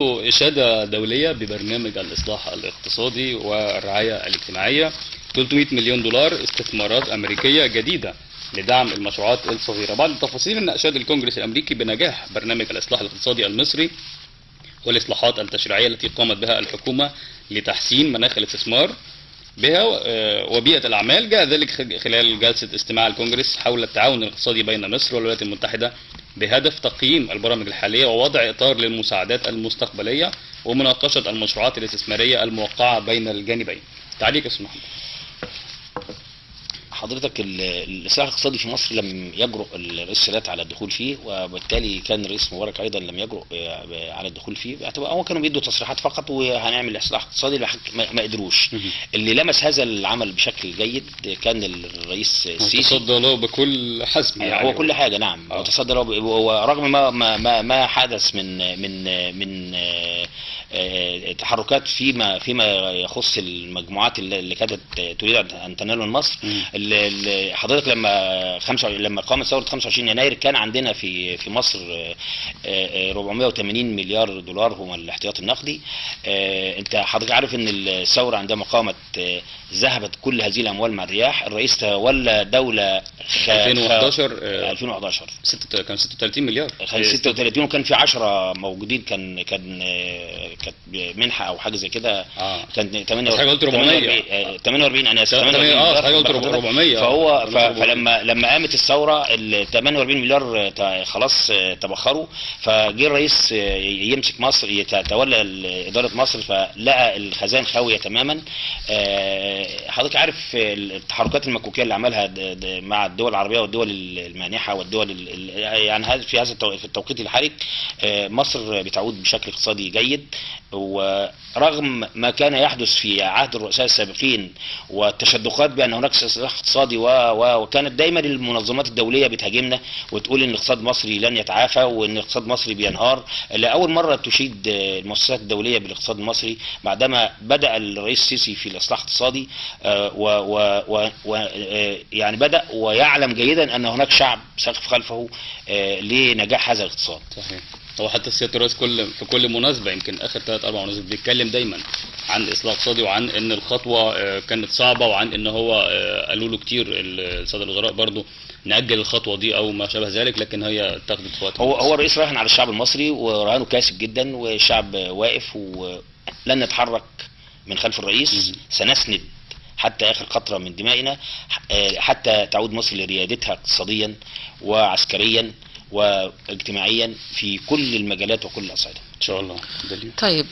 إشادة دولية ببرنامج الإصلاح الاقتصادي والرعاية الاجتماعية، 300 مليون دولار استثمارات أمريكية جديدة لدعم المشروعات الصغيرة. بعض التفاصيل: أن أشاد الكونجرس الأمريكي بنجاح برنامج الإصلاح الاقتصادي المصري والإصلاحات التشريعية التي قامت بها الحكومة لتحسين مناخ الاستثمار بها وبيئة الأعمال. جاء ذلك خلال جلسة استماع الكونجرس حول التعاون الاقتصادي بين مصر والولايات المتحدة بهدف تقييم البرامج الحالية ووضع إطار للمساعدات المستقبلية ومناقشة المشروعات الاستثمارية الموقعة بين الجانبين. تعليق يا أستاذ محمد. حضرتك الاصلاح الاقتصادي في مصر لم يجرؤ الرئيس السادات على الدخول فيه، وبالتالي كان الرئيس مبارك ايضا لم يجرؤ على الدخول فيه. باعتبار هو كانوا بيدوا تصريحات فقط وهنعمل اصلاح اقتصادي، ما قدروش. اللي لمس هذا العمل بشكل جيد كان الرئيس السيسي، تصدى له بكل حزم يعني، هو كل حاجة. نعم، وتصدى له، ورغم ما حدث من تحركات فيما يخص المجموعات اللي كانت تريد ان تنال من مصر. حضرتك لما قامت ثورة 25 يناير كان عندنا في مصر 480 مليار دولار هو الاحتياط النقدي. انت حضرتك عارف ان الثورة عندما قامت ذهبت كل هذه الاموال مع الرياح. الرئيس تولى دولة 2011 كان 36 مليار، 36، وكان في 10 موجودين، كان كانت منحه او حاجة زي كده. كان 48، انا اسف 48. فهو فلما قامت الثورة ال 48 مليار خلاص تبخروا. فجه الرئيس يمسك مصر، يتولى ادارة مصر، فلقى الخزان خاوية تماما. حضرتك عارف التحركات المكوكيه اللي عملها مع الدول العربية والدول المانحه والدول، يعني في هذا في التوقيت الحرج مصر بتعود بشكل اقتصادي جيد. ورغم ما كان يحدث في عهد الرؤساء السابقين والتشدقات بان هناك اصلاح اقتصادي وكانت دايما المنظمات الدولية بتهاجمنا وتقول ان الاقتصاد المصري لن يتعافى وان الاقتصاد المصري بينهار. لاول مرة تشيد المؤسسات الدولية بالاقتصاد المصري بعدما بدا الرئيس السيسي في الاصلاح الاقتصادي، يعني بدا ويعلم جيدا ان هناك شعب سيقف خلفه لنجاح هذا الاقتصاد. صحيح. هو حتى سيادة الرئيس في كل مناسبة، يمكن اخر 3-4 مناسبات، بيتكلم دايما عن الاصلاح الاقتصادي وعن ان الخطوة كانت صعبة، وعن ان هو قالوا له كتير السادة الوزراء برضو نأجل الخطوة دي او ما شابه ذلك، لكن هي اتخذت في وقت. هو الرئيس راهن على الشعب المصري ورهانه كاسب جدا، والشعب واقف ولن نتحرك من خلف الرئيس. سنسند حتى اخر قطرة من دمائنا حتى تعود مصر لريادتها اقتصاديا وعسكريا واجتماعيا في كل المجالات وكل الاصعدة ان شاء الله. طيب.